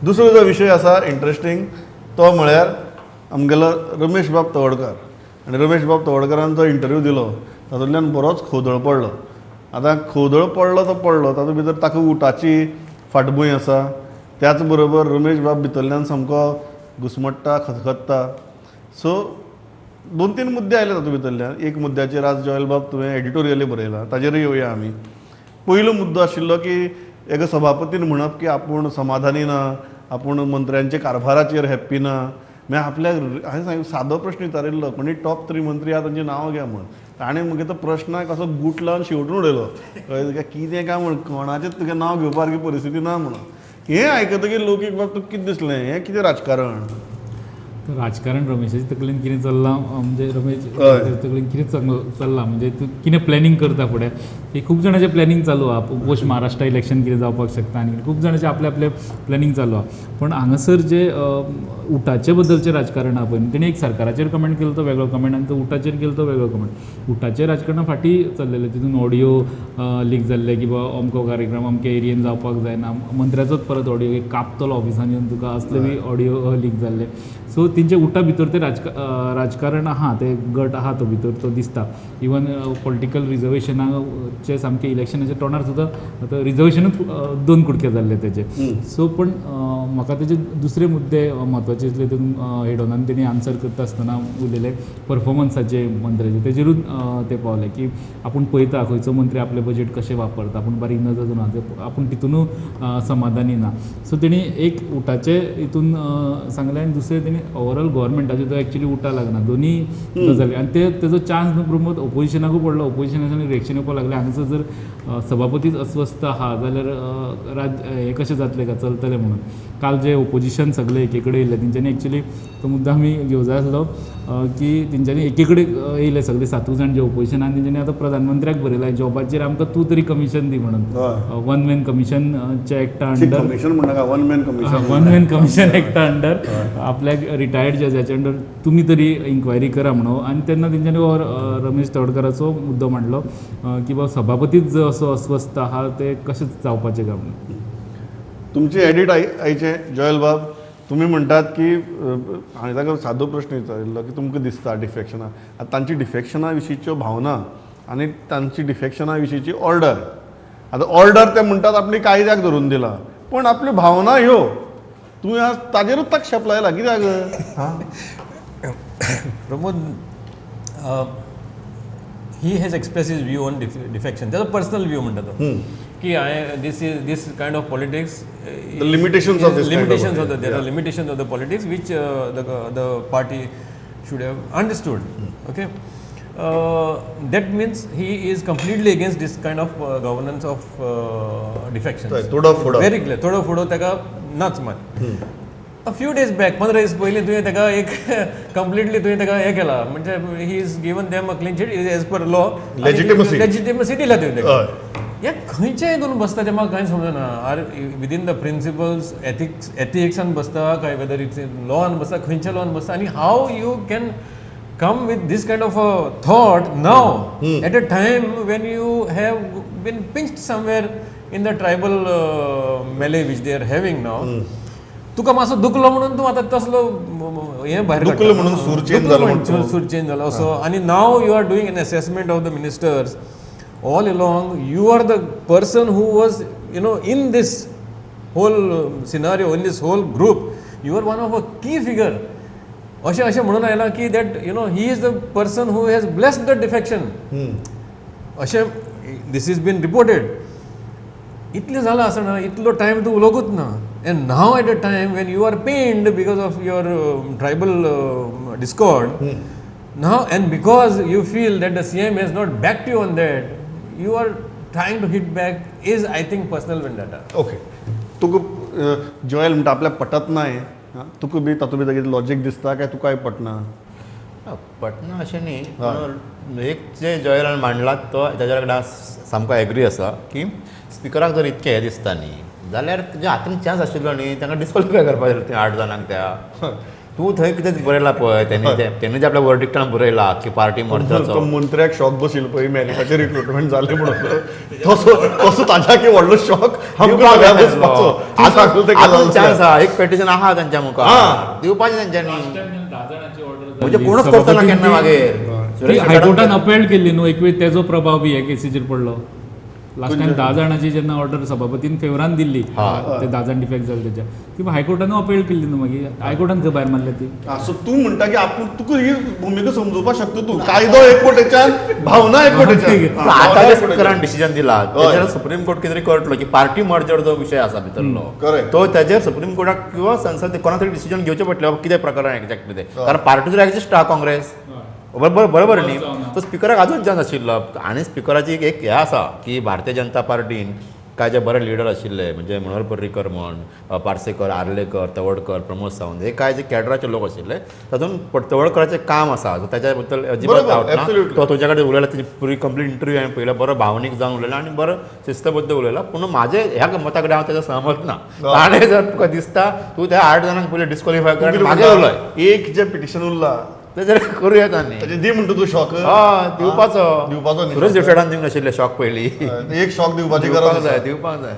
दुसरो जो विशय आसा इंट्रस्टींग तो म्हळ्यार आमगेलो रमेश बाब तवडकार. आनी रमेश बाब तवडकारान जो इंटरव्यू दिलो तातूंतल्यान बरोच खोदळ पडलो. आतां खोदळ पडलो तो पडलो, तातूंत भितर ताका उटाची फाटभूंय आसा, त्याच बरोबर रमेश बाब भितरल्यान सामको घुसमट्टा, खतखत्ता. सो दोन तीन मुद्दे आयले तातूंत भितरल्यान. एक मुद्द्याचेर आज जॉयल बाब तुवें एडिटोरियलय बरयलां, ताजेरूय येवया आमी. पयलो मुद्दो आशिल्लो की एका सभापतीन म्हणप की आपूण समाधानी ना, आपूण मंत्र्यांच्या कारभाराचेर हॅप्पी ना. मागीर आपल्याक हांवें सादो प्रश्न विचारिल्लो, कोणी टॉप 3 मंत्री आहा तांची नांवां घ्या म्हूण. ताणें मागीर तो प्रश्नाक असो गूट लावन शेवटून उडयलो, कळ्ळें तुका कितें काय म्हूण, कोणाचें तुका नांव घेवपा सारकी परिस्थिती ना म्हणून. हें आयकतकीर लोकीक बाब तुका कितें दिसलें, हें कितें राजकारण? राजकारण रमेशाच्या तकलेन कितें चल्लां, म्हणजे रमेश तकलेन कितें चल्लां, म्हणजे तूं कितें प्लॅनिंग करता फुडें, की खूब जाणांचें प्लॅनिंग चालू आहा. पोस्ट महाराष्ट्र इलेक्शन कितें जावपाक शकता आनी खूब जाणांचें आपलें आपलें प्लॅनिंग चालू आहा. पण हांगासर जे उटाचे बद्दलचें राजकारण आहा पळय, तेणें एक सरकाराचेर कमेंट केलो तो वेगळो कमेंट आनी तो उटाचेर केलो तो वेगळो कमेंट. उटाचें राजकारण फाटीं चल्लेलें, तितून ऑडियो लीक जाल्ले की बाबा अमको कार्यक्रम अमके एरियेन जावपाक जायना, मंत्र्याचोच परत ऑडियो कापतलो ऑफिसान येवन तुका, असले बी ऑडियो लीक जाल्ले. सो तेंचे उटा भितर ते राजकारण आहा, ते गट आहा तो भितर तो दिसता. इवन पॉलिटिकल रिजर्वेशनाचे सामके इलेक्शनाच्या तोंडार सुद्दां आतां रिजर्वेशनूच दोन कुडके जाल्ले तेजे. सो पण म्हाका तेजे दुसरे मुद्दे म्हत्वाचे दिसले, तितून हेडोनान तेणी आन्सर करता आसतना उलयले परफॉर्मन्साचे मंत्र्याचे, तेजेरूच ते पावले की आपूण पळयता खंयचो मंत्री आपलें बजेट कशें वापरता, आपूण बारीक नजर दवरना, आपूण तितूनू समाधानी ना. सो तेणी एक उटाचे हितून सांगलें आनी दुसरें तेणी ओवरऑल गव्हर्मेंटाचे तो एक्चुअली उटा लागना दोन्ही गजाली. आनी ते तेजो चान्स न्हू प्रमोद ओपोजिशनाकूय पडलो, ओपोजिशनाच्यान रिएक्शन येवपाक लागलें. हांगासर जर सभापतीच अस्वस्थ आहा जाल्यार हें कशें जातलें काय चलतलें म्हणून. काल जे ओपोजिशन सगळे एके कडेन येयल्ले तेंच्यांनी एक्चुअली तो मुद्दो आमी घेवं जाय आसलो की तेंच्यांनी एके कडेन येयले सगळे 7 जाण जे ओपोजिशन आनी तेंच्यांनी आतां प्रधानमंत्र्याक बरयलां जॉबाचेर आमकां तूं तरी कमिशन दी म्हणून, वन मॅन कमिशनच्या एक्टा अंडर, वन मॅन कमिशन एक्टा अंडर आपल्याक रिटायर्ड जजाच्या अंडर तुमी तरी इन्क्वायरी करा म्हणून. आनी तेन्ना तेंच्यांनी रमेश तवडकाराचो मुद्दो मांडलो की बाबा सभापतीच जो असो अस्वस्थ आहा ते कशें जावपाचें काय म्हणून. तुमची एडिट आयचे जॉयल बाब, तुमी म्हणटात की हांवें ताका सादो प्रश्न विचारिल्लो की तुमकां दिसता डिफेक्शनां, आतां तांची डिफेक्शना विशींच्यो भावना आनी तांची डिफेक्शना विशींची ऑर्डर, आतां ऑर्डर ते म्हणटात आपली कायद्याक धरून दिला, पूण आपल्यो भावना ह्यो तुवें आज ताजेरूच ताक्षेप लायला कित्याक? Pramod, he has express his view on defection, ताजो पर्सनल व्यू म्हणटा तो की हांवें this is this kind of politics, the limitations of this limitations of the there are limitations of the politics which the party should have understood. Okay, that means he is completely against this kind of governance of defection. थोडो फुडो very clear, थोडो फुडो ताका नाच मान. A few days back 15 दीस पयलीं तुवें ताका एक कंप्लिटली तुवें ताका हें केला, म्हणजे he is given them a clean chit as per law, legitimacy legitimacy दिल्या तुवें ताका. हे खंयचे हितून बसता तें म्हाका कांय समजना. Are within the principles ethics एथिक्सान बसता काय वेदर it's लॉन बसता, खंयच्या लॉन बसता आनी how you can come with this kind of a thought now at a time when you have been pinched somewhere in the tribal melee which they are having now. तुका मातसो दुखलो म्हणून तूं आतां तसलो हें भायर दुखलो म्हणून सूर चेंज जालो, सूर चेंज जालो असो. आनी now you are doing an assessment of the ministers. All along you are the person who was, you know, in this whole scenario, in this whole group, you are one of a key figure. अशें अशें म्हणून आयलां की that you know he is the person who has blessed the defection, अशें this is been reported. इतलें जालां आसतना इतलो टायम तूं उलोवंकूच ना. And now at a time when you are pained because of your tribal discord now, and because you feel that the CM has not backed you on that, you are trying to hit back is, I think, personal vendetta. Okay, तुका जॉयल म्हणटा आपल्याक पटत ना हें, तुका बी तातूंत भितर कितें लॉजीक दिसता काय तुकाय पटना? पटना अशें न्ही, एक जे जॉयलान मांडला तो ताज्या कडेन सामको एग्री आसा की स्पिकराक जर इतकें हें दिसता न्ही जाल्यार तुज्या हातान चान्स आशिल्लो न्ही तांकां डिस्क्वॉलिफाय करपाक जाय 8 जाणांक त्या. तूं थंय कितें बरयलां पळय तेणी, तेणी जे आपल्या वर्डिक्टान बरयला की पार्टी तो मर्जराचो मंत्र्याक शॉक बशिल्लो पळय मेरिटाचें रिक्रुटमेंट जालें म्हणून, तसो तसो ताज्याकय व्हडलो शॉक आमकां सगळ्यांक बसपाचो. तूं सांगलो तें आजून गजाल. चान्स आहा, एक पेटिशन आहा तांच्या मुखार, दिवपाचें तेंच्यांनी. म्हणजे कोणूच करचो ना केन्ना मागीर. सुरेश हायकोर्टान अपेल केल्ली न्हू एक वेळ, तेजो प्रभाव बी हे केसीचेर पडलो. लास्ट टायम 10 जाणांची जेन्ना ऑर्डर सभापतीन फेवरान दिल्ली, ते 10 जाण डिफेक्ट जाले तेच्या, ती हायकोर्टान अपेल केल्ली न्हू, मागीर हायकोर्टान खंय भायर मारल्या ती. सो तूं म्हणटा की आपूण तुका ही भुमिका समजोवपाक शकता तूं, कायदो एक वटेच्यान, भावना एक वटेच्यान. आतां जे स्पिकरान डिसिजन दिला तेजेर सुप्रीम कोर्ट कितें तरी कळटलो की पार्टी मर्जर जो विशय आसा भितरलो तो तेजेर सुप्रीम कोर्टाक किंवा संसद कोणा तरी डिसिजन घेवचें पडटलें बाबा कितें प्रकरण एक्झॅक्टली तें, कारण पार्टी जर एक्झिस्ट आहा काँग्रेस, बरोबर बरोबर न्ही, तो स्पिकराक अजून चान्स आशिल्लो. आनी स्पिकराची एक हें आसा की भारतीय जनता पार्टीन काय जे बरे लिडर आशिल्ले, म्हणजे मनोहर पर्रीकर म्हण, पार्सेकर, आर्लेकर, तवडकर, प्रमोद सावंत, हे काय जे कॅडराचे लोक आशिल्ले तातूंत तवडकराचें काम आसा, सो ताच्या बद्दल अजिबात डावट ना. तो तुज्या कडेन उलयला, तेजी पुरी कंप्लीट इंटरव्यू हांवें पळयला, बरो भावनीक जावन उलयला आनी बरो शिस्तबद्ध उलयला. पूण म्हाजे ह्या मता कडेन हांव तेज्या सहमत ना. आनी जर तुका दिसता तूं त्या 8 जाणांक पयलीं डिस्क्वॉलिफाय कर आनी मागीर उलय, एक जें पिटिशन उरला तेजेर करूं येता न्ही, ताजें दी म्हणटा तूं शॉक. हय, दिवपाचो दिवपाचो न्ही. सुरेश देवशेटान दिवंक नाशिल्ले शॉक पयलीं, एक शॉक दिवपाची गरज जाय, दिवपाक जाय.